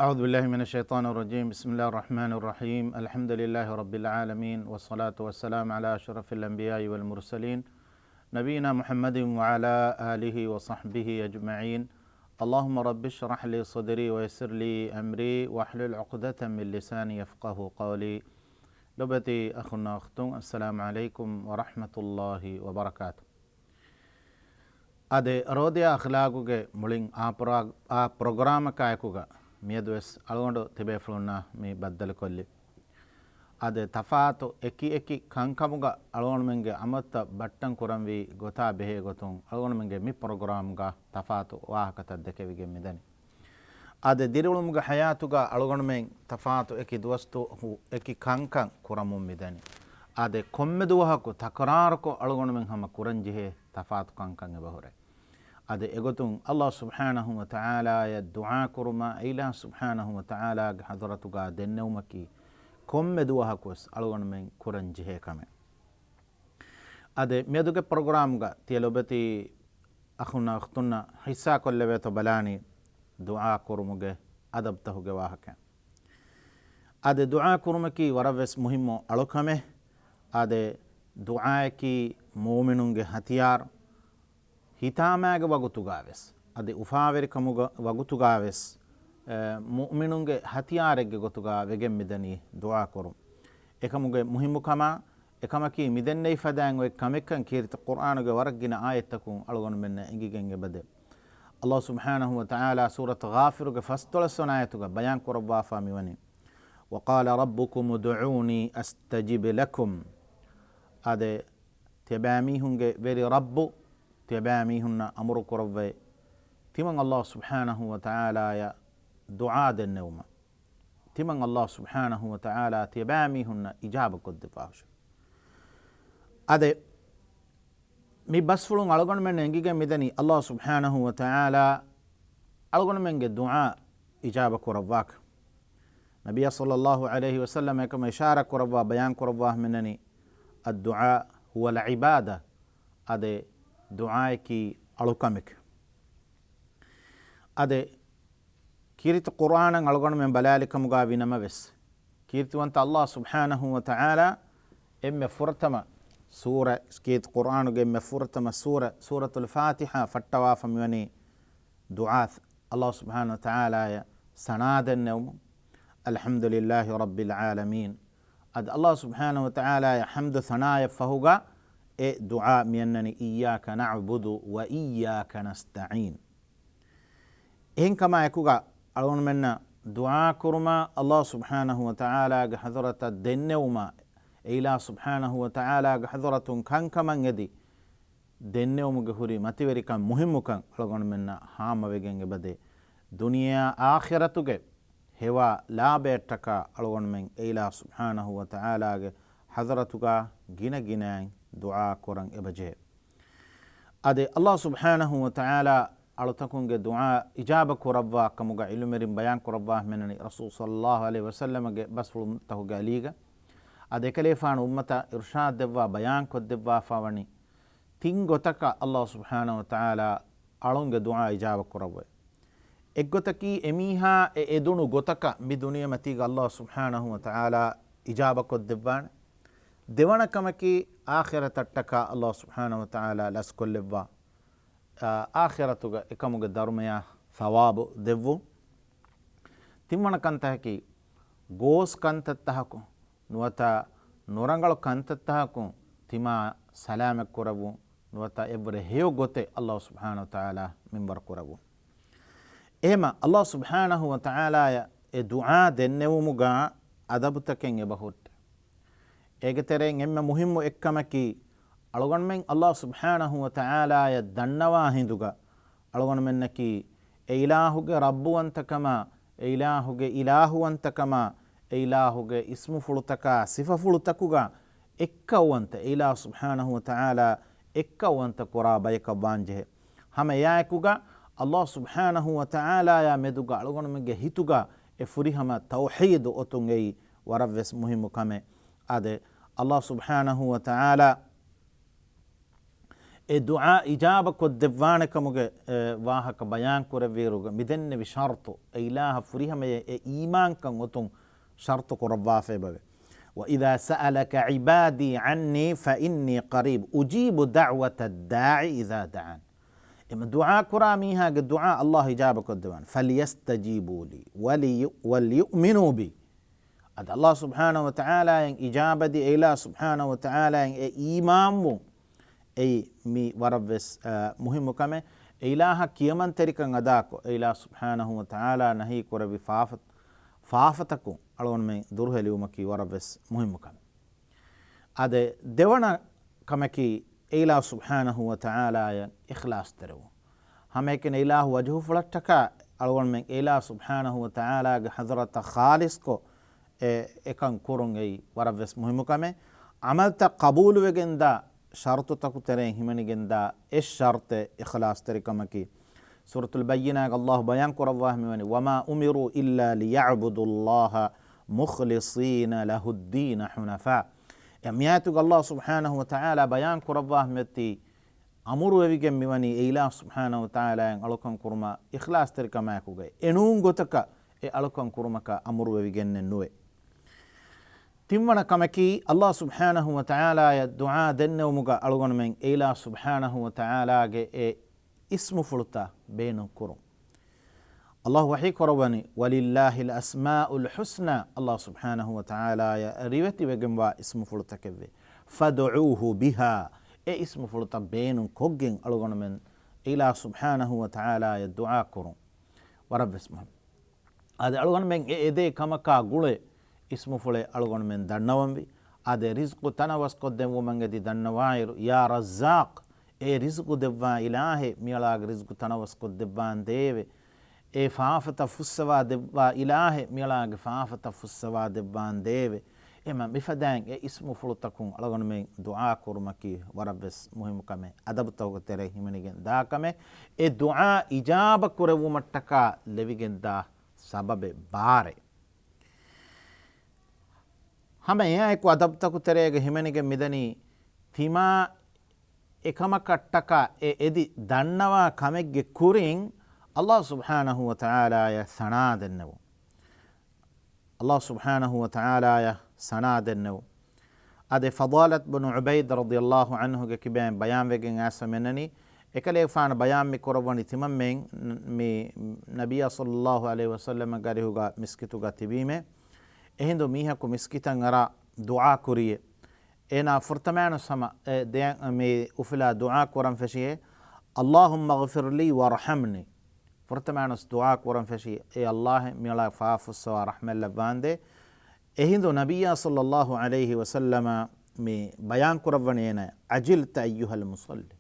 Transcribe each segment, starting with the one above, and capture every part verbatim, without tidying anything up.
أعوذ بالله من الشيطان الرجيم. بسم الله الرحمن الرحيم. الحمد لله رب العالمين، والصلاة والسلام على أشرف الأنبياء والمرسلين، نبينا محمد وعلى آله وصحبه أجمعين. اللهم رب اشرح لي صدري ويسر لي أمري واحلل عقدة من لساني يفقهوا قولي. ލޮބުވެތި އަޚުންނާ އުޚްތުން، السلام عليكم ورحمة الله وبركاته. އާދެ، ރޯދިޔާ އަޚްލާގުގެ މުޅިން އާ ޕްރޮ-، އާ ޕްރޮގްރާމަކާއެކުގަ މިއަދުވެސް އަޅުގަނޑު ތިބޭފުޅުންނާ މި ބައްދަލުކޮށްލި. އާދެ، ތަފާތު އެކި އެކި ކަންކަމުގަ އަޅުގަނޑުމެންގެ އަމަލުތައް ބައްޓަން ކުރަންވީ ގޮތާ ބެހޭ ގޮތުން އަޅުގަނޑުމެންގެ މި ޕްރޮގްރާމްގަ ތަފާތު ވާހަކަތައް ދެކެވިގެން މިދަނީ. އާދެ، ދިރިއުޅުމުގެ ޙަޔާތުގަ އަޅުގަނޑުމެން ތަފާތު އެކި ދުވަސްތު އެކި ކަންކަން ކުރަމުން މިދަނީ. އާދެ، ކޮންމެ ދުވަހަކު ތަކުރާރުކޮށް އަޅުގަނޑުމެން ހަމަ ކުރަންޖެހޭ ތަފާތު ކަންކަން އެބަހުރޭ. އަދި އެގޮތުން ﷲ ސުބްޙާނަހޫ ވަތަޢާލާއަށް ދުޢާ ކުރުމާ، އެއިލާހު ސުބްޙާނަހޫ ވަތަޢާލާގެ ޙަޟްރަތުގަ ދެންނެވުމަކީ ކޮންމެ ދުވަހަކުވެސް އަޅުގަނޑުމެން ކުރަން ޖެހޭ ކަމެއް. އަދި މިއަދުގެ ޕްރޮގްރާމްގަ ތިޔަ ލޮބެތި އަޚުންނާ އުޚްތުންނަށް ޙިއްޞާކޮށްލެވޭތޯ ބަލާނީ ދުޢާ ކުރުމުގެ އަދަބުތަކުގެ ވާހަކަ. އަދި ދުޢާ ކުރުމަކީ ވަރަށްވެސް މުހިއްމު އަޅުކަމެއް. އާދެ، ދުޢާއަކީ މުއުމިނުންގެ ހަތިޔާރު. ހިތާމައިގެ ވަގުތުގަވެސް، އަދި އުފާވެރިކަމުގެ ވަގުތުގަވެސް، އެ، މުއުމިނުންގެ ހަތިޔާރެއްގެ ގޮތުގަ ވެގެން މިދަނީ ދުޢާ ކުރުން. އެކަމުގެ މުހިއްމުކަމާ، އެކަމަކީ މިދެންނެވި ފަދައިން އޮތް ކަމެއްކަން ކީރިތި ޤުރްއާނުގެ ވަރަށް ގިނަ އާޔަތްތަކުން އަޅުގަނޑުމެންނަށް އެނގިގެން އެބަދޭ. ﷲ ސުބްޙާނަހޫ ވަތަޢާލާ ސޫރަތު ޣާފިރުގެ ފަސްދޮޅަސް ވަނަ އާޔަތުގަ ބަޔާން ކުރައްވާފާ މިވަނީ، وقال ربكم ادعوني أستجب لكم. އާދެ، ތިޔަބައިމީހުންގެ ވެރި ރައްބު ތިޔަބައިމީހުންނަށް އަމުރު ކުރައްވައި، ތިމަން ﷲ ސުބްޙާނަހޫ ވަތަޢާލާއަށް ދުޢާ ދެންނެވުމަށް. ތިމަން ﷲ ސުބްޙާނަހޫ ވަތަޢާލާ ތިޔަބައިމީހުންނަށް އިޖާބަ ކޮށްދެއްވާށި. އާދެ، މި ބަސްފުޅުން އަޅުގަނޑުމެން އެނގިގެން މިދަނީ ﷲ ސުބްޙާނަހޫ ވަތަޢާލާ އަޅުގަނޑުމެންގެ ދުޢާ އިޖާބަ ކުރައްވާކަށް. ނަބިއްޔާ ޞައްލައްލާހު ޢަލައިހި ވަސައްލަމަ އެކަމަށް އިޝާރާތް ކުރައްވާ، ބަޔާން ކުރައްވާ މިނަނީ، الدعاء هو العبادة. އާދެ، ދުޢާއަކީ އަޅުކަމެކޭ. އާދެ، ކީރިތި ޤުރްއާނަށް އަޅުގަނޑުމެން ބަލާލިކަމުގަ ވިނަމަވެސް، ކީރިތިވަންތަ ﷲ ސުބްޙާނަހޫ ވަތަޢާލާ އެންމެ ފުރަތަމަ ސޫރަ، ކީރިތި ޤުރްއާނުގެ އެންމެ ފުރަތަމަ ސޫރަ، ސޫރަތުލް ފާތިޙާ ފައްޓަވާފަ މިވަނީ ދުޢާ، ﷲ ސުބްޙާނަހޫ ވަތަޢާލާއަށް ސަނާ ދެންނެވުމުން، الحمد لله رب العالمين. އަދި ﷲ ސުބްޙާނަހޫ ވަތަޢާލާއަށް ޙަމްދު ސަނާއަށް ފަހުގަ އެ ދުޢާ މިއަންނަނީ، إياك نعبد وإياك نستعين. އެހެންކަމާ އެކުގަ އަޅުގަނޑުމެންނަށް ދުޢާ ކުރުމާ، ﷲ ސުބްޙާނަހޫ ވަތަޢާލާގެ ޙަޟްރަތަށް ދެންނެވުމާ، އެއިލާހު ސުބްޙާނަހޫ ވަތަޢާލާގެ ޙަޟްރަތުން ކަންކަމަށް އެދި ދެންނެވުމުގެ ހުރި މަތިވެރިކަން، މުހިއްމުކަން އަޅުގަނޑުމެންނަށް ހާމަވެގެން އެބަދޭ. ދުނިޔެއާ އާޚިރަތުގެ ހެވާ ލާބައަށްޓަކާ އަޅުގަނޑުމެން އެއިލާހު ސުބްޙާނަހޫ ވަތަޢާލާގެ ޙަޟްރަތުގަ ގިނަ ގިނައިން ދުޢާ ކުރަން އެބަޖެހޭ. އަދި ﷲ ސުބްޙާނަހޫ ވަތަޢާލާ އަޅުތަކުންގެ ދުޢާ އިޖާބަ ކުރައްވާ ކަމުގަ ޢިލްމުވެރިން ބަޔާން ކުރައްވާ މިނަނީ ރަސޫލު ޞައްލައްލާހު ޢަލައިހި ވަސައްލަމަގެ ބަސްފުޅުތަކުގެ އަލީގަ. އަދި އެކަލޭފާނު އުއްމަތަށް އިރުޝާދު ދެއްވާ ބަޔާން ކޮށްދެއްވާފާ ވަނީ ތިން ގޮތަކަށް ﷲ ސުބްޙާނަހޫ ވަތަޢާލާ އަޅުންގެ ދުޢާ އިޖާބަ ކުރައްވައި. އެއްގޮތަކީ އެމީހާ އެ އެދުނު ގޮތަކަށް މި ދުނިޔެމަތީގަ ﷲ ސުބްޙާނަހޫ ވަތަޢާލާ އިޖާބަ ކޮށްދެއްވާނެ. ދެވަނަ ކަމަކީ އާޚިރަތަށްޓަކާ ﷲ ސުބްޙާނަހޫ ވަތަޢާލާ ލަސްކޮށްލެއްވާ، އާ، އާޚިރަތުގަ އެކަމުގެ ދަރުމަޔާ ޘަވާބު ދެއްވުން. ތިންވަނަ ކަންތަކަކީ ގޯސް ކަންތައްތަހަކު ނުވަތަ ނުރަނގަޅު ކަންތައްތަހަކުން ތިމާ ސަލާމަތް ކުރެއްވުން، ނުވަތަ އެއްވަރެއް ހެޔޮ ގޮތެއް ﷲ ސުބްޙާނަހޫ ވަތަޢާލާ މިންވަރު ކުރެއްވުން. އެހެމަ ﷲ ސުބްޙާނަހޫ ވަތަޢާލާއަށް އެ ދުޢާ ދެންނެވުމުގަ އަދަބުތަކެއް އެބަ ހުއްޓޭ. އޭގެ ތެރެއިން އެންމެ މުހިއްމު އެއްކަމަކީ، އަޅުގަނޑުމެން ﷲ ސުބްޙާނަހޫ ވަތަޢާލާއަށް ދަންނަވާ ހިނދުގަ، އަޅުގަނޑުމެންނަކީ އެ އިލާހުގެ ރައްބުވަންތަކަމާ، އެ އިލާހުގެ އިލާހުވަންތަކަމާ، އެ އިލާހުގެ އިސްމުފުޅުތަކާ ސިފަފުޅުތަކުގަ އެއްކައުވަންތަ، އެ އިލާހު ސުބްޙާނަހޫ ވަތަޢާލާ އެއްކައުވަންތަ ކުރާ ބަޔަކަށް ވާންޖެހޭ. ހަމަ އެއާއެކުގަ ﷲ ސުބްޙާނަހޫ ވަތަޢާލާޔާ މެދުގަ އަޅުގަނޑުމެންގެ ހިތުގަ އެ ފުރިހަމަ ތައުޙީދު އޮތުން އެއީ ވަރަށްވެސް މުހިއްމު ކަމެއް. އާދެ، ﷲ ސުބްޙާނަހޫ ވަތަޢާލާ އެ ދުޢާ އިޖާބަ ކޮށްދެއްވާނެ ކަމުގެ، އެ، ވާހަކަ ބަޔާން ކުރެއްވިއިރުގަ މިދެންނެވި ޝަރުޠު، އެ އިލާހަށް ފުރިހަމަޔަށް އެ އީމާންކަން އޮތުން ޝަރުޠު ކުރައްވާފައިބަވޭ. وَإِذَا سَأَلَكَ عِبَادِي عَنِّي فَإِنِّي قَرِيبٌ أُجِيبُ دَعْوَةَ الدَّاعِ إِذَا دَعَانِ. އެމަ ދުޢާ ކުރާ މީހާގެ ދުޢާ ﷲ އިޖާބަ ކޮށްދެވާނެ. فَلْيَسْتَجِيبُوا لِي وَلْيُ-، وَلْيُؤْمِنُوا بِي. އަދި ﷲ ސުބްޙާނަހު ވަތަޢާލާއިން އިޖާބަދި، އެ އިލާހު ސުބްޙާނަހު ވަތަޢާލާއިން އެ އީމާންވުން، އެއީ މީ ވަރަށްވެސް، އަ، މުހިއްމު ކަމެއް. އެ އިލާހަށް ކިޔަމަންތެރިކަން އަދާކޮށް، އެ އިލާހު ސުބްޙާނަހު ވަތަޢާލާ ނަހީ ކުރެއްވި ފާފަ-، ފާފަތަކުން އަޅުގަނޑުމެން ދުރުހެލިވުމަކީ ވަރަށްވެސް މުހިއްމު ކަމެއް. އާދެ، ދެވަނަ ކަމަކީ، އެ އިލާހު ސުބްޙާނަހު ވަތަޢާލާއަށް އިޚްލާޞްތެރިވުން. ހަމައެކަނި އިލާހު ވަޖުހުފުޅަށްޓަކާ އަޅުގަނޑުމެން އެ އިލާހު ސުބްޙާނަހު ވަތަޢާލާގެ ޙަޟްރަތަށް ޚާލިޞްކޮށް، އެ އެކަން ކުރުން އެއީ ވަރަށްވެސް މުހިއްމު ކަމެއް. ޢަމަލްތައް ޤަބޫލުވެގެންދާ ޝަރުޠުތަކު ތެރެއިން ހިމެނިގެންދާ އެއް ޝަރުޠެއް އިޚްލާޞްތެރިކަމަކީ. ސޫރަތުލް ބައްޔިނާގަ ﷲ ބަޔާން ކުރައްވާ މިވަނީ، وَمَا أُمِرُوا إِلَّا لِيَعْبُدُوا اللَّهَ مُخْلِصِينَ لَهُ الدِّينَ حُنَفَاءَ. އެ މިއާޔަތުގަ ﷲ ސުބްޙާނަހު ވަތަޢާލާ ބަޔާން ކުރައްވާ މިއޮތީ، އަމުރުވެވިގެން މިވަނީ އެ އިލާހު ސުބްޙާނަހު ވަތަޢާލާއަށް އަޅުކަން ކުރުމަށް އިޚްލާޞްތެރިކަމާއެކުގައި، އެނޫން ގޮތަކަށް އެ އަޅުކަން ކުރުމަކަށް އަމުރުވެވިގެންނެއް ނުވޭ. ތިންވަނަ ކަމަކީ، ﷲ ސުބްޙާނަހު ވަތަޢާލާއަށް ދުޢާ ދެންނެވުމުގަ އަޅުގަނޑުމެން އެ އިލާހު ސުބްޙާނަހު ވަތަޢާލާގެ އެ އިސްމުފުޅުތައް ބޭނުން ކުރުން. ﷲ ވަޙީ ކުރައްވަނީ، وَلِلَّهِ الْأَسْمَاءُ الْحُسْنَى، ﷲ ސުބްޙާނަހު ވަތަޢާލާއަށް ރިވެތިވެގެންވާ އިސްމުފުޅުތަކެއްވޭ. فَادْعُوهُ بِهَا، އެ އިސްމުފުޅުތައް ބޭނުން ކޮށްގެން އަޅުގަނޑުމެން އިލާހު ސުބްޙާނަހު ވަތަޢާލާއަށް ދުޢާ ކުރުން. ވަރަށްވެސް މުހިންމު. އާދެ، އަޅުގަނޑުމެން އެ އެދޭ ކަމަކާ ގުޅޭ އިސްމުފުޅެއް އަޅުގަނޑުމެން ދަންނަވަންވީ. އާދެ، ރިޒްޤު ތަނަވަސްކޮށްދެއްވުމަށް އެދި ދަންނަވާއިރު، ޔާ ރައްޒާޤް، އޭ ރިޒްޤު ދެއްވާ އިލާހޭ، މިއަޅާގެ ރިޒްޤު ތަނަވަސްކޮށްދެއްވާނދޭވެ. އޭ ފާފަތައް ފުއްސަވާ ދެއްވާ އިލާހޭ، މިއަޅާގެ ފާފަތައް ފުއްސަވާ ދެއްވާނދޭވެ. އެމަ މިފަދައިން އެ އިސްމުފުޅުތަކުން އަޅުގަނޑުމެން ދުޢާ ކުރުމަކީ ވަރަށްވެސް މުހިއްމު ކަމެއް. އަދަބުތަކުގެ ތެރެއިން ހިމެނިގެން ދާ ކަމެއް. އެ ދުޢާ އިޖާބަ ކުރެއްވުމަށްޓަކާ ލެވިގެންދާ ސަބަބެއް ބާރެއް. ހަމަ އެއާއެކު އަދަބުތަކު ތެރޭގަ ހިމެނިގެން މިދަނީ ތިމާ އެކަމަކަށްޓަކާ އެ އެދި ދަންނަވާ ކަމެއްގެ ކުރިން ﷲ ސުބްޙާނަހު ވަތަޢާލާއަށް ސަނާ ދެންނެވުން. ﷲ ސުބްޙާނަހު ވަތަޢާލާއަށް ސަނާ ދެންނެވުން. އާދެ، ފަޟާލަތު ބުނު ޢުބައިދު ރަޟިޔަﷲ ޢަންހުގެ ކިބައިން ބަޔާންވެގެން އައިސްފަ މިންނަނީ، އެކަލޭގެފާނު ބަޔާން މި ކުރައްވަނީ ތިމަންމެން މި ނަބިއްޔާ ޞައްލަﷲ ޢަލައިހި ވަސައްލަމަ ގާރިހުގަ މިސްކިތުގަ ތިބީމޭ. އެހިނދު މީހަކު މިސްކިތަށް އަރާ ދުޢާ ކުރިޔޭ. އޭނާ ފުރަތަމައިނުސް ހަމަ އެ ދެ-، މި އުފުލާ ދުޢާ ކުރަން ފެށިޔޭ، اللهم اغفر لي وارحمني. ފުރަތަމައިނުސް ދުޢާ ކުރަން ފެށި، އޭ ﷲ، މިއަޅާ ފާފަ ފުއްސަވާ ރަޙްމަތް ލައްވާނދޭ. އެހިނދު ނަބިއްޔާ ޞައްލަﷲ ޢަލައިހި ވަސައްލަމަ މި ބަޔާން ކުރައްވަނީ އޭނާ، عجلت أيها المصلي.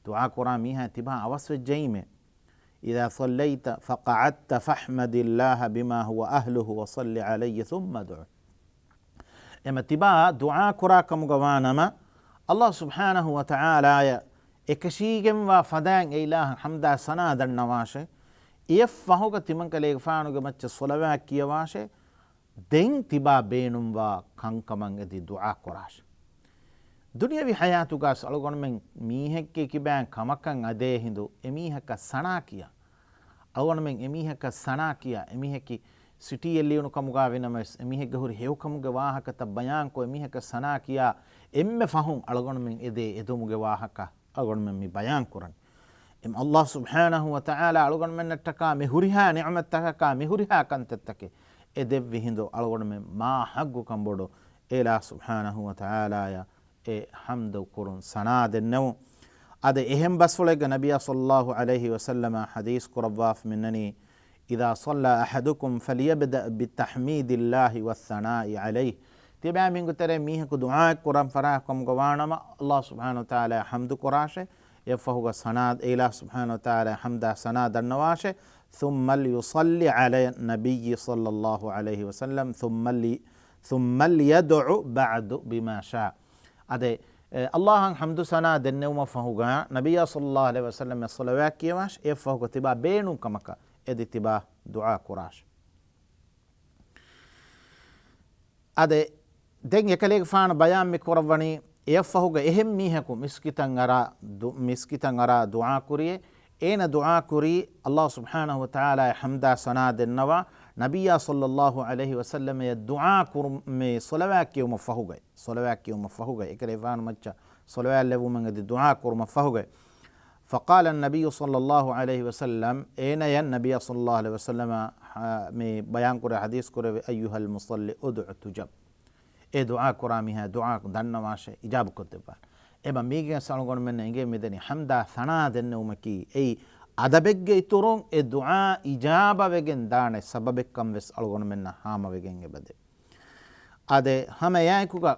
ދުޢާ ކުރާ މީހާ ތިބާ އަވަސް ވެއްޖައީމޭ. إذا صليت فقعدت فاحمد الله بما هو أهله وصل عليه ثم ادعه. އެމަ ތިބާ ދުޢާ ކުރާ ކަމުގަ ވާ ނަމަ، ﷲ ސުބްޙާނަހު ވަތަޢާލާއަށް އެކަށީގެންވާ ފަދައިން އެ އިލާހަށް ޙަމްދާ ސަނާ ދަންނަވާށޭ. އެއަށްފަހުގަ ތިމަންކަލޭގެފާނުގެ މައްޗަށް ޞަލަވާތް ކިޔަވާށޭ. ދެން ތިބާ ބޭނުންވާ ކަންކަމަށް އެދި ދުޢާ ކުރާށޭ. ދުނިޔަވީ ޙަޔާތުގަސް އަޅުގަނޑުމެން މީހެއްގެ ކިބައިން ކަމަކަށް އަދޭ ހިނދު އެމީހަކަށް ސަނާ ކިޔާ. އަޅުގަނޑުމެން އެމީހަކަށް ސަނާ ކިޔާ، އެމީހަކީ ސިޓީއެއް ލިޔުނު ކަމުގަ ވިނަމަވެސް، އެމީހެއްގެ ހުރި ހެޔޮކަމުގެ ވާހަކަތައް ބަޔާންކޮށް، އެމީހަކަށް ސަނާ ކިޔާ، އެންމެ ފަހުން އަޅުގަނޑުމެން އެދޭ އެދުމުގެ ވާހަކަ އަޅުގަނޑުމެން މި ބަޔާން ކުރަނީ. އެމް ﷲ ސުބްޙާނަހު ވަތަޢާލާ އަޅުގަނޑުމެންނަށްޓަކާ މި ހުރިހާ ނިޢުމަތްތަކަކާ މި ހުރިހާ ކަންތައްތަކެއް އެ ދެއްވި ހިނދު އަޅުގަނޑުމެން މާ ޙައްޤުކަން ބޮޑު އެ އިލާހު ސުބްޙާނަހު ވަތަޢާލާއަށް އެ ޙަމްދު ކުރުން ސަނާ ދެންނެވުން. އަދި އެހެން ބަސްފުޅެއްގަ ނަބިއްޔާ ޞައްލަﷲ ޢަލައިހި ވަސައްލަމަ ޙަދީޘް ކުރައްވާފަ މިންނަނީ، إذا صلى أحدكم فليبدأ بتحميد الله والثناء عليه. ތިބާ މީހުންގެ ތެރޭ މީހަކު ދުޢާއެއް ކުރަން ފަރާތް ކަމުގަ ވާނަމަ، ﷲ ސުބްޙާނަހު ވަތަޢާލާ ޙަމްދު ކުރާށޭ، އެއަށްފަހުގަ ސަނާ، އެ އިލާހު ސުބްޙާނަހު ވަތަޢާލާ ޙަމްދާ ސަނާ ދަންނަވާށޭ، ثم ليصل على النبي صلى الله عليه وسلم، ثم لي-، ثم ليدع بعد بما شاء. އަދި، އެ، ﷲ އަށް ޙަމްދު ސަނާ ދެންނެވުމަށް ފަހުގަ، ނަބިއްޔާ ޞައްލަﷲ ޢަލައިހި ވަސައްލަމަށް ޞަލަވާތް ކިޔަވާށޭ، އެއަށްފަހުގަ ތިބާ ބޭނުން ކަމަކަށް އެދި ތިބާ ދުޢާ ކުރާށޭ. އަދި، ދެން އެކަލޭގެފާނު ބަޔާން މި ކުރައްވަނީ، އެއަށްފަހުގަ އެހެން މީހަކު މިސްކިތަށް އަރާ ދު-، މިސްކިތަށް އަރާ ދުޢާ ކުރިޔޭ، އޭނަ ދުޢާ ކުރީ ﷲ ސުބްޙާނަހު ވަތަޢާލާއަށް ޙަމްދާ ސަނާ ދެންނަވާ، ނަބިއްޔާ ޞައްލައްލާހު ޢަލައިހި ވަސައްލަމަޔަށް ދުޢާ ކުރު-، މި ޞަލަވާތް ކިޔުމަށް ފަހުގައި، ޞަލަވާތް ކިޔުމަށް ފަހުގައި، އެކަލޭގެފާނު މައްޗަށް ޞަލަވާތް ލެއްވުމަށް އެދި ދުޢާ ކުރުމަށް ފަހުގައި. فقال النبي صلى الله عليه وسلم، އޭނަޔަށް ނަބިއްޔާ ޞައްލައްލާހު ޢަލައިހި ވަސައްލަމަ، އާ، މި ބަޔާން ކުރޭ ޙަދީޘް ކުރެވި، أيها المصلي ادع تجب. އޭ ދުޢާ ކުރާ މީހާ، ދުޢާ ދަންނަވާށޭ، އިޖާބަ ކޮށްދެއްވާނެ. އެބަ މީގެން އަޅުގަނޑުމެންނަށް އެނގޭ މިދަނީ ޙަމްދާ ސަނާ ދެންނެވުމަކީ، އެއީ އަދަބެއްގެ އިތުރުން އެ ދުޢާ އިޖާބަ ވެގެން ދާނެ ސަބަބެއްކަން ވެސް އަޅުގަނޑުމެންނަށް ހާމަވެގެން އެބަދޭ. އާދެ، ހަމަ އެއާއެކުގަ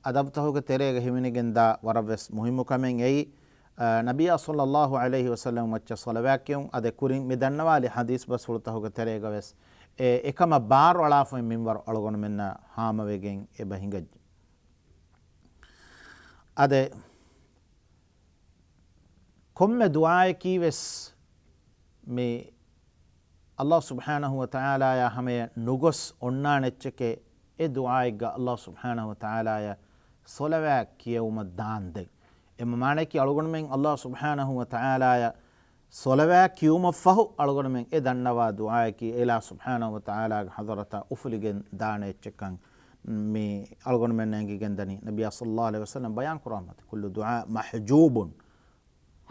އަދަބުތަކުގެ ތެރޭގަ ހިމެނިގެންދާ ވަރަށްވެސް މުހިއްމު ކަމެއް އެއީ، އަ، ނަބިއްޔާ ޞައްލައްލާހު ޢަލައިހި ވަސައްލަމަ މައްޗަށް ޞަލަވާތް ކިޔުން. އާދެ، ކުރިން މި ދަންނަވާލި ޙަދީޘް ބަސްފުޅުތަކުގެ ތެރޭގަ ވެސް އެ، އެކަމަށް ބާރު އަޅާފައި މިންވަރު އަޅުގަނޑުމެންނަށް ހާމަވެގެން އެބަ ހިނގައްޖެ. އާދެ، ކޮންމެ ދުޢާއަކީ ވެސް މި ﷲ ސުބްޙާނަހު ވަތަޢާލާޔާ ހަމަޔަށް ނުގޮސް އޮންނާނެ އެއްޗެކޭ، އެ ދުޢާއެއްގަ ﷲ ސުބްޙާނަހު ވަތަޢާލާޔަށް ޞަލަވާތް ކިޔެވުމަށް ދާންދެން. އެމަ މާނައަކީ އަޅުގަނޑުމެން ﷲ ސުބްޙާނަހު ވަތަޢާލާޔަށް ޞަލަވާތް ކިޔުމަށްފަހު އަޅުގަނޑުމެން އެ ދަންނަވާ ދުޢާއަކީ އެލާ ސުބްޙާނަހު ވަތަޢާލާގެ ޙަޟްރަތަށް އުފުލިގެން ދާނެ އެއްޗެއްކަން މި އަޅުގަނޑުމެންނަށް އެނގިގެންދަނީ ނަބިއްޔާ ޞައްލައްލާހު ޢަލައިހި ވަސައްލަމަ ބަޔާން ކުރާ މަތި، كل دعاء محجوب،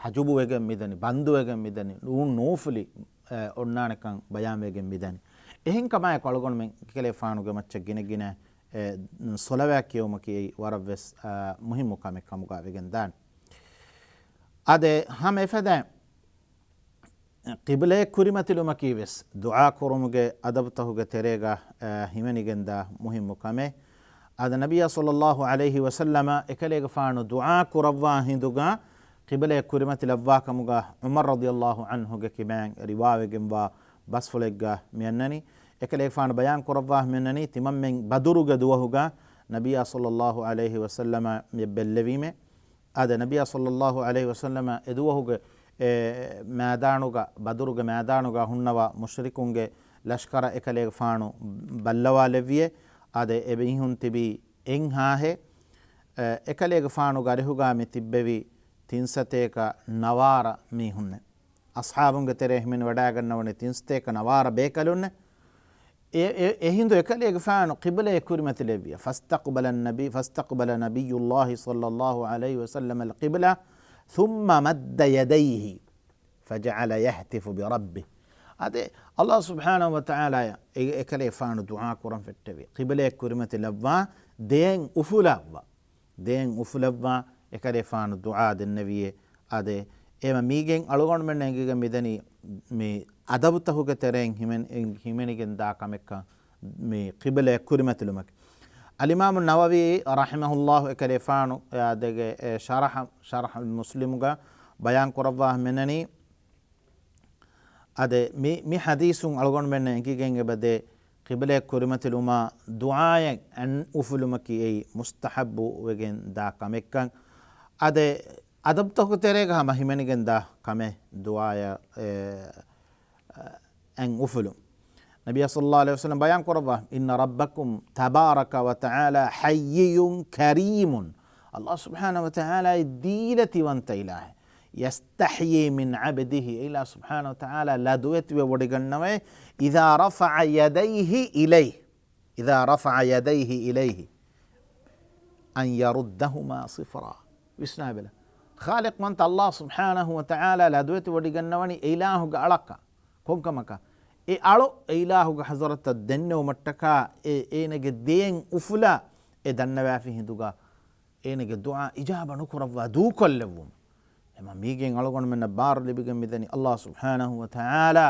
ޙަޖުބުވެގެން މިދަނީ، ބަންދުވެގެން މިދަނީ، ނޫން ނޫފުލި، އެ، އޮންނާނެކަން ބަޔާންވެގެން މިދަނީ. އެހެން ކަމާއެކު އަޅުގަނޑުމެން އެކަލޭފާނުގެ މައްޗަށް ގިނަ ގިނަ، އެ، ޞަލަވާތް ކިޔެވުމަކީ އެއީ ވަރަށްވެސް، އާ، މުހިއްމު ކަމެއް ކަމުގަ ވެގެން ދާނެ. އާދެ، ހަމަ އެފަދައިން ޤިބްލައަށް ކުރިމަތިލުމަކީ ވެސް ދުޢާ ކުރުމުގެ އަދަބުތަކުގެ ތެރޭގަ، އަ، ހިމެނިގެންދާ މުހިއްމު ކަމެއް. އާދެ، ނަބިއްޔާ ޞައްލައްލާހު ޢަލައިހި ވަސައްލަމަ އެކަލޭގެފާނު ދުޢާ ކުރައްވާ ހިނދުގަ ޤިބްލައަށް ކުރިމަތިލައްވާ ކަމުގަ ޢުމަރު ރަޟިޔައްލާހު ޢަންހުގެ ކިބައިން ރިވާވެގެންވާ ބަސްފުޅެއްގަ މިއަންނަނީ. އެކަލޭގެފާނު ބަޔާން ކުރައްވާ މިއަންނަނީ، ތިމަންމެން ބަދުރުގެ ދުވަހުގަ ނަބިއްޔާ ޞައްލައްލާހު ޢަލައިހި ވަސައްލަމަށް ބެއްލެވީމޭ. އާދެ، ނަބިއްޔާ ޞައްލައްލާހު ޢަލައިހި ވަސައްލަމަ އެދުވަހުގެ އެ މައިދާނުގަ، ބަދުރުގެ މައިދާނުގަ ހުންނަވާ މުޝްރިކުންގެ ލަޝްކަރަށް އެކަލޭގެފާނު ބައްލަވާލެއްވިއޭ. އާދެ، އެމީހުން ތިބީ އެއްހާހެއް. އެ، އެކަލޭގެފާނުގެ އަރިހުގަ މި ތިއްބެވި ތިންސަތޭކަ ނަވާރަ މީހުންނެއް. އަޞްޙާބުންގެ ތެރޭ ހިމެނިވަޑައިގަންނަވަނީ ތިންސަތޭކަ ނަވާރަ ބޭކަލުންނެއް. އެ، އެ، އެހިނދު އެކަލޭގެފާނު ޤިބްލައަށް ކުރިމަތިލެއްވިޔަ. فاستقبل النبي، فاستقبل نبي الله صلى الله عليه وسلم القبلة ثم مد يديه فجعل يهتف بربه. އާދެ، ﷲ ސުބްޙާނަހު ވަތަޢާލާޔަށް އެ، އެކަލޭގެފާނު ދުޢާ ކުރަން ފެއްޓެވި. ޤިބްލައަށް ކުރިމަތިލައްވާ ދެއަތް އުފުލައްވާ. ދެއަތް އުފުލައްވާ އެކަލޭގެފާނު ދުޢާ ދެންނެވިޔޭ. އާދެ، އެމަ މީގެން އަޅުގަނޑުމެންނަށް އެނގިގެން މިދަނީ މި އަދަބުތަކުގެ ތެރެއިން ހިމެނި-، ހިމެނިގެން ދާ ކަމެއްކަން މި ޤިބްލައަށް ކުރިމަތިލުމަކީ. އަލްއިމާމު ނަވަވީ ރަޙިމަހުﷲ އެކަލޭގެފާނު އާދެގެ އެ ޝަރަޙަ، ޝަރަޙުލް މުސްލިމުގަ ބަޔާން ކުރައްވާ މިނަނީ، އާދެ، މި، މި ޙަދީޘުން އަޅުގަނޑުމެންނަށް އެނގިގެން އެބަދޭ، ޤިބްލައަށް ކުރިމަތިލުމާ ދުޢާއެއް އަން އުފުލުމަކީ އެއީ މުސްތަޙައްބު ވެގެން ދާ ކަމެއްކަން. އާދެ، އަދަބުތަކު ތެރޭގަ ހަމަ ހިމެނިގެން ދާ ކަމެއް ދުޢާއަށް، އެ، އެ، އަން އުފުލުން. ނަބިއްޔާ ޞައްލައްލާހު ޢަލައިހި ވަސައްލަމަ ބަޔާން ކުރައްވާ، إن ربكم تبارك وتعالى حيي كريم. ﷲ ސުބްޙާނަހު ވަތަޢާލާ ދީލަތިވަންތަ އިލާހެއް. يستحيي من عبده، އިލާ ސުބްޙާނަހު ވަތަޢާލާ ލަދުވެތިވެވޮޑިގަންނަވައި، إذا رفع يديه إليه، إذا رفع يديه إليه أن يردهما صفرا. ވިސްނާބެލަ. ޚާލިޤުވަންތަ ﷲ ސުބްޙާނަހު ވަތަޢާލާ ލަދުވެތިވޮޑިގަންނަވަނީ އެ އިލާހުގެ އަޅަކަށް. ކޮންކަމަކަށް؟ އެ އަޅު އެ އިލާހުގެ ޙަޟްރަތަށް ދެންނެވުމަށްޓަކާ އެ އޭނަގެ ދެއަތް އުފުލާ އެ ދަންނަވާފި ހިނދުގަ އޭނަގެ ދުޢާ އިޖާބަ ނުކުރައްވާ ދޫކޮށްލެއްވުމަށް. އެމަ މީގެން އަޅުގަނޑުމެންނަށް ބާރު ލިބިގެން މިދަނީ ﷲ ސުބްޙާނަހު ވަތަޢާލާ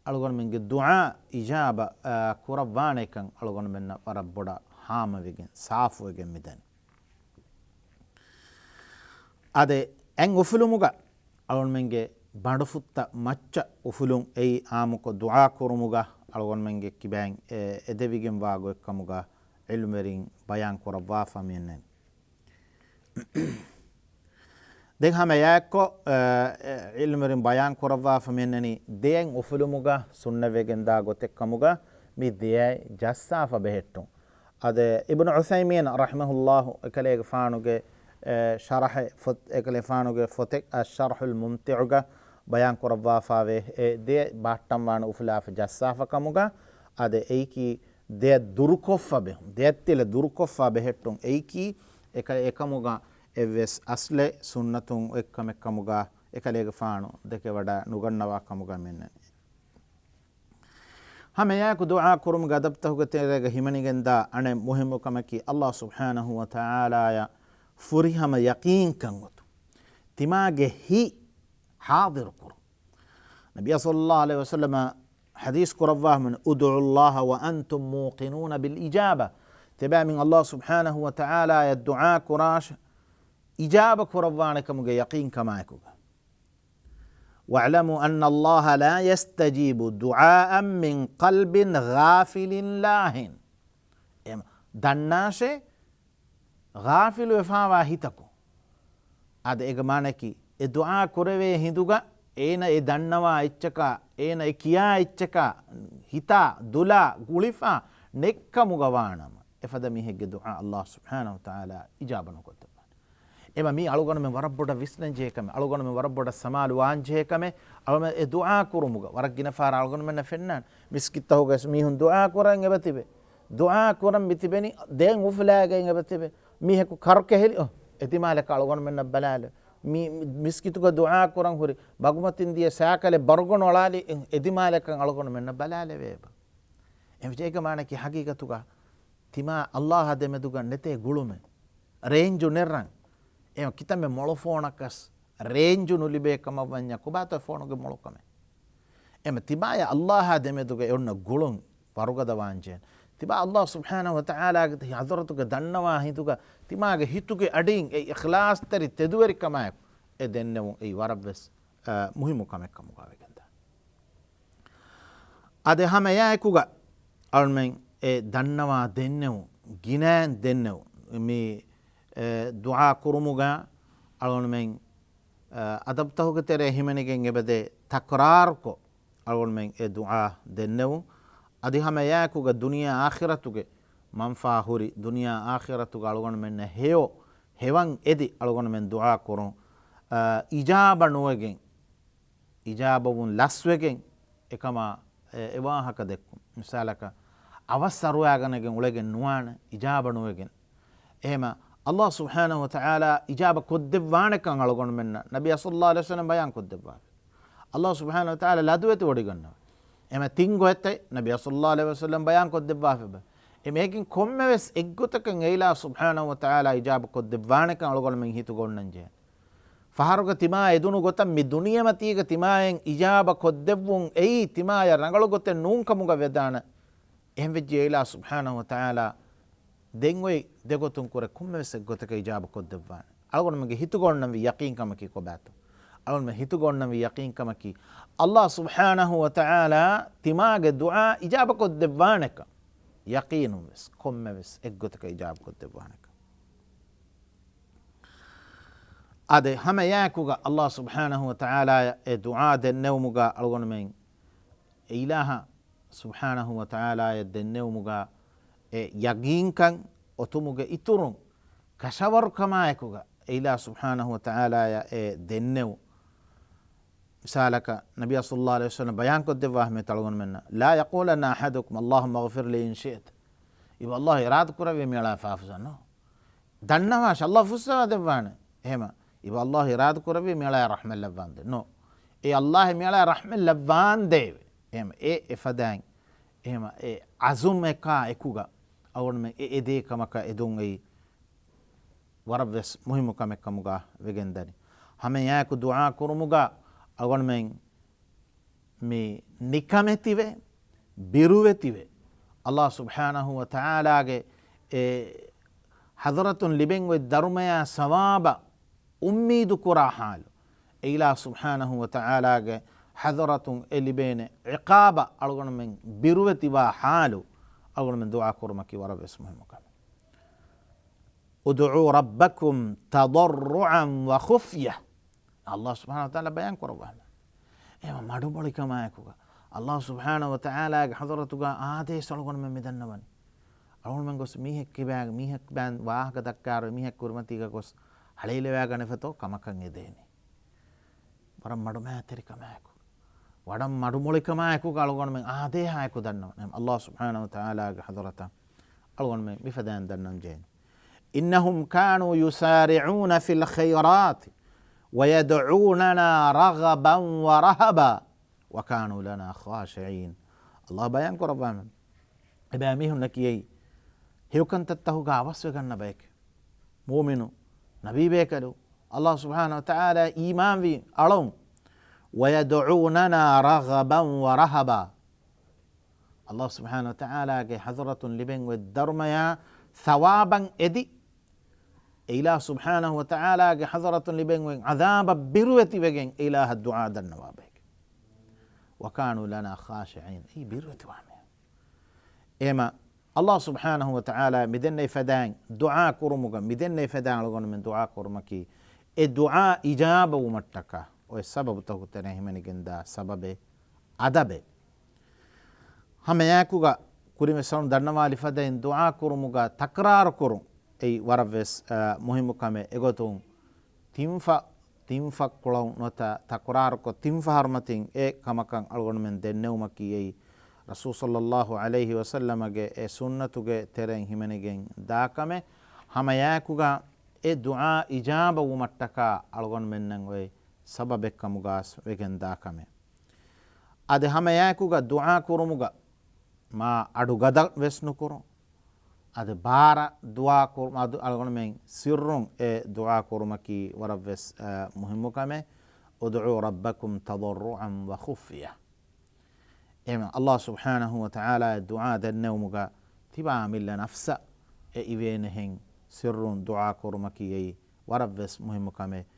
އަޅުގަނޑުމެންގެ ދުޢާ އިޖާބަ، އާ، ކުރައްވާނެކަން އަޅުގަނޑުމެންނަށް ވަރަށް ބޮޑަށް ހާމަވެގެން، ސާފުވެގެން މިދަނީ. އާދެ، އަން އުފުލުމުގަ އަޅުގަނޑުމެންގެ ބަނޑުފުއްތައް މައްޗަށް އުފުލުން އެއީ އާއްމުކޮށް ދުޢާ ކުރުމުގަ އަޅުގަނޑުމެންގެ ކިބައިން އެ، އެދެވިގެންވާ ގޮތްކަމުގަ ޢިލްމުވެރިން ބަޔާން ކުރައްވާފަ މިއަންނަނީ. ދެން ހަމަ އެއާއެއްކޮށް، އެ، އެ، ޢިލްމުވެރިން ބަޔާން ކުރައްވާފަ މިއަންނަނީ، ދެއަތް އުފުލުމުގަ ސުންނަތްވެގެންދާ ގޮތެއްކަމުގަ މި ދެއަތް ޖައްސާފަ ބެހެއްޓުން. އަދި އިބްނު ޢުޘައިމީން ރަޙިމަހުﷲ އެކަލޭގެފާނުގެ، އެ، ޝަރަޙެއް ފޮތް، އެކަލޭގެފާނުގެ ފޮތެއް އައްޝަރްޙުލް މުމްތިޢުގަ ބަޔާން ކުރައްވާފާވޭ، އެ ދެ ބައްޓަންވާން އުފުލާފަ ޖައްސާފަ ކަމުގަ، އަދި އެއީކީ ދެއަތް ދުރުކޮށްފަ ބެހުން، ދެއަތްތިލަ ދުރުކޮށްފާ ބެހެއްޓުން އެއީކީ، އެކަ-، އެކަމުގަ އެއްވެސް އަސްލެއް ސުންނަތުން އޮތްކަމެއް ކަމުގަ އެކަލޭގެފާނު ދެކެވަޑަ ނުގަންނަވާ ކަމުގަ މެންނަނީ. ހަމައެއާއެކު ދުޢާ ކުރުމުގެ އަދަބުތަކުގެ ތެރޭގަ ހިމެނިގެންދާ އަނެއް މުހިއްމު ކަމަކީ، އައްލާހު ސުބްޙާނަހު ވަ ތަޢާލާއަށް ފުރިހަމަ ޔަޤީންކަން އޮތުން. ތިމާގެ ހިތް ޙާޟިރު ކުރުން. ނަބިއްޔާ ޞައްލައްލާހު ޢަލައިހި ވަސައްލަމަ ޙަދީޘް ކުރައްވާ ހަމަނު، "ادعوا الله وأنتم موقنون بالإجابة." ތިބާމިން އައްލާހު ސުބްޙާނަހު ވަ ތަޢާލާއަށް ދުޢާ ކުރާށޭ، އިޖާބަ ކުރައްވާނެ ކަމުގެ ޔަޤީން ކަމާއެކުގަ. "واعلموا أن الله لا يستجيب دعاء من قلب غافل لاهٍ." އެމަ، ދަންނާށޭ، ޣާފިލުވެފާވާ ހިތަކު. އާދެ، އޭގެ މާނައަކީ، އެ ދުޢާ ކުރެވޭ ހިނދުގަ އޭނަ އެ ދަންނަވާ އެއްޗަކާ، އޭނަ އެ ކިޔާ އެއްޗަކާ، ހިތާ، ދުލާ، ގުޅިފާ ނެތްކަމުގަ ވާނަމަ، އެފަދަ މީހެއްގެ ދުޢާ އައްލާހު ސުބްޙާނަހު ވަ ތަޢާލާ އިޖާބަ ނުކޮށްދެއްވާނެ. އެމަ މީ އަޅުގަނޑުމެން ވަރަށް ބޮޑަށް ވިސްނަން ޖެހޭ ކަމެއް، އަޅުގަނޑުމެން ވަރަށް ބޮޑަށް ސަމާލުވާން ޖެހޭ ކަމެއް. އަޅުގަނޑުމެން އެ ދުޢާ ކުރުމުގަ ވަރަށް ގިނަ ފަހަރަށް އަޅުގަނޑުމެންނަށް ފެންނާނެ، މިސްކިތްތަކުގަ މީހުން ދުޢާ ކުރަން އެބަތިބެ. ދުޢާ ކުރަން މިތިބެނީ ދެން އުފުލާގެން އެބަތިބެ. މީހަކު ކަރު ކެހިލި، އޮ، އެދިމާލަކަށް އަޅުގަނޑުމެންނަށް ބަލާލެވޭ. މި، މި، މިސްކިތުގަ ދުޢާ ކުރަން ހުރި ބަގުމަތިން ދިޔަ ސައިކަލެއް ބަރުގަނޑު އަޅާލި، އެދިމާލަކަށް އަޅުގަނޑުމެންނަށް ބަލާލެވޭ އެބަ. އެހެންވެ އޭގެ މާނައަކީ ހަގީގަތުގަ ތިމާ އައްލާހާ ދެމެދުގަ ނެތޭ ގުޅުމެއް، ރޭންޖު ނެރަން. އެ ކިތަންމެ މޮޅު ފޯނަކަސް ރޭންޖު ނުލިބޭ ކަމަށް ވަންޏާ ކޮބާތޯ ފޯނުގެ މޮޅުކަމެއް؟ އެމަ ތިބާޔަށް އައްލާހާ ދެމެދުގަ އެ އޮންނަ ގުޅުން ވަރުގަދަވާންޖެހޭނެ. ތިބާ އައްލާހު ސުބްޙާނަހު ވަ ތަޢާލާގެ ޙަޟްރަތުގެ ދަންނަވާ ހިނދުގަ ތިމާގެ ހިތުގެ އަޑިން އެ އިޚްލާޞްތެރި ތެދުވެރިކަމާއެކު އެ ދެންނެވުން އެއީ ވަރަށްވެސް، އަ، މުހިއްމު ކަމެއް ކަމުގަ ވެގެންދާނެ. އާދެ، ހަމައެއާއެކުގަ އަޅުގަނޑުމެން އެ ދަންނަވާ ދެންނެވުން، ގިނައިން ދެންނެވުން، މި، އެ، ދުޢާ ކުރުމުގަ އަޅުގަނޑުމެން، އަ، އަދަބުތަކުގެ ތެރޭ ހިމެނިގެން އެބަދޭ ތަކްރާރުކޮށް އަޅުގަނޑުމެން އެ ދުޢާ ދެންނެވުން. އަދި ހަމައެއާއެކުގަ ދުނިޔެ އާޚިރަތުގެ މަންފާ ހުރި، ދުނިޔެ އާޚިރަތުގަ އަޅުގަނޑުމެންނަށް ހެޔޮ ހެވަން އެދި އަޅުގަނޑުމެން ދުޢާ ކުރުން، އަ، އިޖާބަ ނުވެގެން، އިޖާބަވުން ލަސްވެގެން އެކަމާ އެ، އެ ވާހަކަ ދެއްކުން. މިސާލަކަށް، އަވަސް އަރުވާގަނެގެން އުޅެގެން ނުވާނެ، އިޖާބަ ނުވެގެން. އެހެމަ، އައްލާހު ސުބްޙާނަހު ވަ ތަޢާލާ އިޖާބަ ކޮށްދެއްވާނެކަން އަޅުގަނޑުމެންނަށް ނަބިއްޔާ ޞައްލައްލާހު ޢަލައިހި ވަސައްލަމަ ބަޔާން ކޮށްދެއްވާފި. އައްލާހު ސުބްޙާނަހު ވަ ތަޢާލާ ލަދުވެތި ވޮޑިގަންނަވަ. އެހެމަ ތިން ގޮތްތައް ނަބިއްޔާ ޞައްލައްލާހު ޢަލައިހި ވަސައްލަމަ ބަޔާން ކޮށްދެއްވާފި ބަ. އެމަ އޭގެން ކޮންމެވެސް އެއްގޮތަކަށް އެއިލާހު ސުބްޙާނަހު ވަ ތަޢާލާ އިޖާބަ ކޮށްދެއްވާނެކަން އަޅުގަނޑުމެން ހިތުގަ އޮންނަންޖެހޭ. ފަހަރުގަ ތިމާ އެދުނު ގޮތަށް މި ދުނިޔެމަތީގަ ތިމާއަށް އިޖާބަ ކޮށްދެއްވުން އެއީ ތިމާޔަށް ރަނގަޅު ގޮތެއް ނޫންކަމުގަ ވެދާނެ. އެހެންވެއްޖެ އެއިލާހު ސުބްޙާނަހު ވަ ތަޢާލާ ދެން އޮތް ދެގޮތުން ކުރެ ކޮންމެވެސް އެއްގޮތަކަށް އިޖާބަ ކޮށްދެއްވާނެ. އަޅުގަނޑުމެންގެ ހިތުގަ އޮންނަންވީ ޔަޤީންކަމަކީ ކޮބާތޯ؟ އަޅުގަނޑުމެން ހިތުގަ އޮންނަންވީ ޔަޤީންކަމަކީ، އައްލާހު ސުބްޙާނަހު ވަ ތަޢާލާ ތިމާގެ ދުޢާ އިޖާބަ ކޮށްދެއްވާނެކަން ޔަޤީނުންވެސް ކޮންމެވެސް އެއްގޮތަކަށް އިޖާބަ ކޮށްދެއްވާނެކަން. އާދެ، ހަމައެއާއެކުގަ އައްލާހު ސުބްޙާނަހު ވަ ތަޢާލާއަށް އެ ދުޢާ ދެންނެވުމުގަ އަޅުގަނޑުމެން އެއިލާހަށް ސުބްޙާނަހު ވަ ތަޢާލާއަށް ދެންނެވުމުގަ އެ ޔަގީންކަން އޮތުމުގެ އިތުރުން ކަށަވަރުކަމާއެކުގަ އެއިލާހު ސުބްޙާނަހު ވަ ތަޢާލާއަށް އެ ދެންނެވުން. މިސާލަކަށް، ނަބިއްޔާ ޞައްލައްލާހު ޢަލައިހި ވަސައްލަމަ ބަޔާންކޮށްދެއްވާ ހަމަ އަޅުގަނޑުމެންނަށް، "لا يقولن أحدكم اللهم اغفر لي إن شئت." އިބަ އައްލާހު އިރާދަ ކުރެއްވި މިއަޅާ ފާފަސަން ނޯ. ދަންނަވާށި، އައްލާހު ފުއްސަވާ ދެއްވާނެ. އެހެމަ، އިބަ އައްލާހު އިރާދަ ކުރެއްވި މިއަޅާ ރަޙްމަތް ލައްވާންދޭ. ނޯ. އެ އައްލާހު މިއަޅާ ރަޙްމަތް ލައްވާންދޭވެ. އެހެމަ، އެ އެފަދައިން، އެހެމަ، އެ ޢަޒުމަކާ އެކުގަ އަޅުގަނޑުމެން އެ އެދޭ ކަމަކަށް އެދުން އެއީ ވަރަށްވެސް މުހިއްމު ކަމެއް ކަމުގަ ވެގެންދަނީ. ހަމައެއާއެކު ދުޢާ ކުރުމުގަ އަޅުގަނޑުމެން މި ނިކަމެތިވެ، ބިރުވެތިވެ، އައްލާހު ސުބްޙާނަހު ވަ ތަޢާލާގެ އެ ޙަޟްރަތުން ލިބެން އޮތް ދަރުމަޔާ ސަވާބަށް އުއްމީދު ކުރާ ޙާލު، އެ އިލާހު ސުބްޙާނަހު ވަ ތަޢާލާގެ ޙަޟްރަތުން އެ ލިބޭނެ ޢިޤާބަށް އަޅުގަނޑުމެން ބިރުވެތިވާ ޙާލު، އަޅުގަނޑުމެން ދުޢާ ކުރުމަކީ ވަރަށް ވެސް މުހިއްމު ކަމެއް. ادعوا ربكم تضرعا وخفية. އައްލާހު ސުބްޙާނަހު ވަ ތަޢާލާ ބަޔާން ކުރައްވާނެ. އެހެން މަޑުމޮޅިކަމާއެކުގަ އައްލާހު ސުބްޙާނަހު ވަ ތަޢާލާގެ ޙަޟްރަތުގަ އާދޭސް އަޅުގަނޑުމެން މި ދަންނަވަނީ. އަޅުގަނޑުމެން ގޮސް މީހެއް ކިބާ، މީހެއް ބާ ވާހަކަ ދައްކާއިރު މީހެއް ކުރިމަތީގަ ގޮސް ހަޅޭލެވާގަނެފަތޯ ކަމަކަށް އެދޭނެ. ވަރަށް މަޑުމައިތިރިކަމާއެކު، ވަރަށް މަޑުމޮޅިކަމާއެކު އަޅުގަނޑުމެން އާދޭހާއެކު ދަންނަވަން. އެހެން އައްލާހު ސުބްޙާނަހު ވަތަޢާލާގެ ޙަޟްރަތަށް އަޅުގަނޑުމެން މިފަދައިން ދަންނަން ޖެހޭނެ. إنهم كانوا يسارعون في الخيرات ويدعوننا رغبا ورهبا وكانوا لنا خاشعين. އައްލާހު ބަޔާން ކުރައްވާމެ، އެބައިމީހުންނަކީ އެއީ ހެޔޮކަންތައްތަހުގަ އަވަސްވެގަންނަ ބަޔެކޭ. މުއުމިނު، ނަބީބޭކަލު، އައްލާހު ސުބްޙާނަހު ވަތަޢާލާ އީމާންވި އަޅުން. ويدعوننا رغبا ورهبا. އައްލާހު ސުބްޙާނަހު ވަތަޢާލާގެ ޙަޟްރަތުން ލިބެން އޮތް ދަރުމަޔާ ޘަވާބަށް އެދި، އެ އިލާހު ސުބްޙާނަހު ވަތަޢާލާގެ ޙަޟްރަތުން ލިބެން އޮތް ޢަޛާބަށް ބިރުވެތިވެގެން އެ އިލާހަށް ދުޢާ ދަންނަވާ ބަޔެކޭ. وكانوا لنا خاشعين. އެއީ ބިރުވެތިވާ މީހުން. އެހެމަ އައްލާހު ސުބްޙާނަހު ވަތަޢާލާ މިދެންނެވި ފަދައިން ދުޢާ ކުރުމުގަ، މިދެންނެވި ފަދައިން އަޅުގަނޑުމެން ދުޢާ ކުރުމަކީ، އެ ދުޢާ އިޖާބަ ވުމަށްޓަކާ އޮތް ސަބަބުތަކު ތެރެއިން ހިމެނިގެންދާ ސަބަބެއް، އަދަބެއް. ހަމައެއާއެކުގަ ކުރިންވެސް އަޅުން ދަންނަވާލި ފަދައިން ދުޢާ ކުރުމުގަ ތަކްރާރު ކުރުން އެއީ ވަރަށްވެސް، އަ، މުހިއްމު ކަމެއް. އެގޮތުން ތިންފަ، ތިންފަ ކުޅައު ނުވަތަ ތަކުރާރުކޮށް ތިން ފަހަރު މަތިން އެ ކަމަކަށް އަޅުގަނޑުމެން ދެންނެވުމަކީ އެއީ ރަސޫލު ޞައްލައްލާހު ޢަލައިހި ވަސައްލަމަގެ އެ ސުންނަތުގެ ތެރެއިން ހިމެނިގެން ދާ ކަމެއް. ހަމައެއާއެކުގަ އެ ދުޢާ އިޖާބަ ވުމަށްޓަކާ އަޅުގަނޑުމެންނަށް އޮތް ސަބަބެއްކަމުގަސް ވެގެން ދާ ކަމެއް. އަދި ހަމައެއާއެކުގަ ދުޢާ ކުރުމުގަ މާ އަޑުގަދަ ވެސް ނުކުރުން. އަދި ބާރަށް ދުޢާ ކުރު-، އަދު އަޅުގަނޑުމެން ސިއްރުން އެ ދުޢާ ކުރުމަކީ ވަރަށްވެސް، އަ، މުހިއްމު ކަމެއް. ادعوا ربكم تضرعا وخفية. އެހެން އައްލާހު ސުބްޙާނަހު ވަތަޢާލާ ދުޢާ ދެންނެވުމުގަ ތިބާ އަމިއްލަ ނަފްސަށް އެ އިވޭނެހެން ސިއްރުން ދުޢާ ކުރުމަކީ އެއީ ވަރަށްވެސް މުހިއްމު ކަމެއް.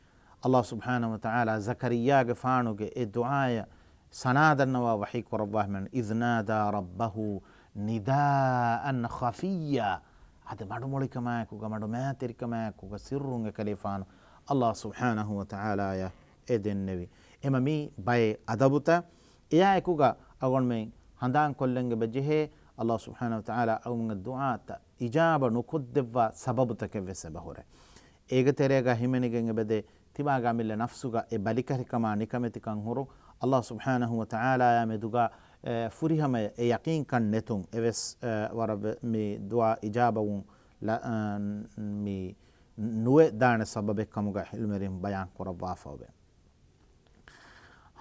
އައްލާހު ސުބްޙާނަހު ވަތަޢާލާ ޒަކަރިއްޔާގެފާނުގެ އެ ދުޢާއަށް ސަނާ ދަންނަވާ ވަޙީ ކުރައްވާ ހިމެނެ، إذ نادى ربه نداء خفيا. އަދި މަޑުމޮޅިކަމާއެކުގަ، މަޑުމައިތިރިކަމާއެކުގަ ސިއްރުން އެކަލޭފާނު އައްލާހު ސުބްޙާނަހު ވަތަޢާލާއަށް އެ ދެންނެވި. އެމަ މީ ބައެއް އަދަބުތައް. އެއާއެކުގަ އަޅުގަނޑުމެން ހަނދާންކޮށްލަން އެބަ ޖެހޭ، އައްލާހު ސުބްޙާނަހު ވަތަޢާލާ އަޅުގަނޑުގެ ދުޢާތައް އިޖާބަ ނުކޮށްދެއްވާ ސަބަބުތަކެއްވެސް އެބަހުރޭ. އޭގެ ތެރޭގަ ހިމެނިގެން އެބަދޭ ތިބާގެ އަމިއްލަ ނަފްސުގަ އެ ބަލިކަށިކަމާ ނިކަމެތިކަން ހުރު، އައްލާހު ސުބްޙާނަހު ވަތަޢާލާއާ މެދުގަ، އެ، ފުރިހަމަޔަށް އެ ޔަޤީންކަން ނެތުން އެވެސް، އެ، ވަރަށް ވެ-، މި ދުޢާ އިޖާބަވުން ލަ-، އަ، މި ނުވެ ދާނެ ސަބަބެއްކަމުގަ ޢިލްމުވެރިން ބަޔާން ކުރައްވާފައެވެ.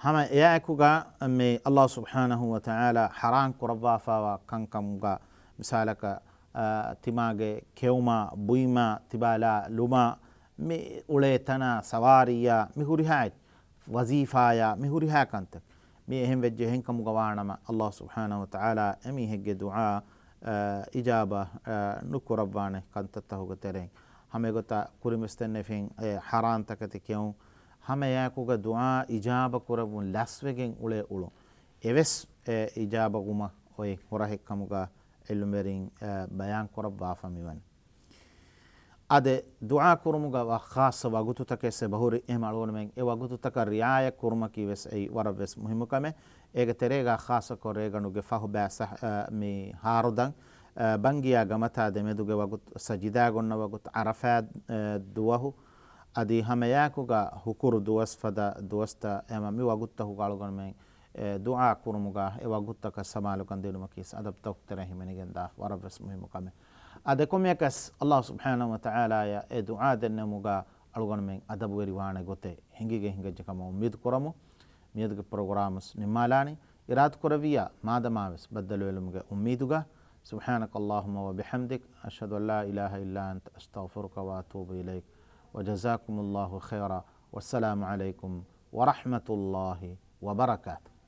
ހަމަ އެއާއެކުގަ މި އައްލާހު ސުބްޙާނަހު ވަތަޢާލާ ޙަރާން ކުރައްވާފައިވާ ކަންކަމުގަ މިސާލަކަށް، އަ، ތިމާގެ ކެއުމާ، ބުއިމާ، ތިބާލާ ލުމާ، މި އުޅޭ ތަނާ، ސަވާރީއާ، މި ހުރިހާ ވަޒީފާޔާ، މި ހުރިހާ ކަންތައް. މި އެހެން ވެއްޖެ އެހެން ކަމުގަ ވާނަމަ، އައްލާހު ސުބްޙާނަހު ވަތަޢާލާ އެމީހެއްގެ ދުޢާ، އަ، އިޖާބަ، އަ، ނުކުރައްވާނެ ކަންތައްތަހުގެ ތެރެއިން. ހަމަ އެގޮތަށް ކުރިންވެސް ދެންނެވިހެން އެ ޙަރާން ތަކެތި ކެއުން، ހަމަ އެއާއެކުގަ ދުޢާ އިޖާބަ ކުރެއްވުން ލަސްވެގެން އުޅޭ އުޅުން އެވެސް އެ އިޖާބަ ވުމަށް އޮތް ހުރަހެއް ކަމުގަ ޢިލްމުވެރިން، އަ، ބަޔާން ކުރައްވާފަ މިވަނީ. އަދި ދުޢާ ކުރުމުގަ ވަ-، ޚާއްޞަ ވަގުތުތަކެއް އެބަހުރި، އެހެމަ އަޅުގަނޑުމެން އެ ވަގުތުތަކަށް ރިޢާޔަތް ކުރުމަކީ ވެސް އެއީ ވަރަށް ވެސް މުހިއްމު ކަމެއް. އޭގެ ތެރޭގަ ޚާއްޞަކޮށް ރޭގަނޑުގެ ފަހު ބައި ސަ-، އަ، މި ހާރުދަން، އަ، ބަންގިޔާ ގަމަތާ ދެމެދުގެ ވަގުތު، ސަޖިދާ ގޮންނަ ވަގުތު، ޢަރަފާތް، އަ، ދުވަހު، އަދި ހަމައެއާއެކުގަ ހުކުރު ދުވަސް ފަދަ ދުވަސްތައް، އެހެމަ މި ވަގުތުތަކުގަ އަޅުގަނޑުމެން އެ، ދުޢާ ކުރުމުގަ އެ ވަގުތުތަކަށް ސަމާލުކަން ދިނުމަކީ އަދަބުތަކު ތެރެއިން ހިމެނިގެންދާ ވަރަށް ވެސް މުހިއްމު ކަމެއް. އާދެ، ކޮންމެއަކަސް އައްލާހު ސުބްޙާނަހު ވަތަޢާލާއަށް އެ ދުޢާ ދެންނެވުމުގަ އަޅުގަނޑުމެން އަދަބުވެރިވާނެ ގޮތެއް ހިނގިގެން ހިނގައްޖެ ކަމަށް އުއްމީދު ކުރަމު. މިއަދުގެ ޕްރޮގްރާމް ވެސް ނިންމާލާނީ. އިރާދަކުރެއްވިއްޔާ މާދަމާވެސް ބައްދަލުވެލުމުގެ އުއްމީދުގަ. سبحانك اللهم وبحمدك، أشهد أن لا إله إلا أنت، أستغفرك وأتوب إليك، وجزاكم الله خيرا، والسلام عليكم ورحمة الله وبركاته.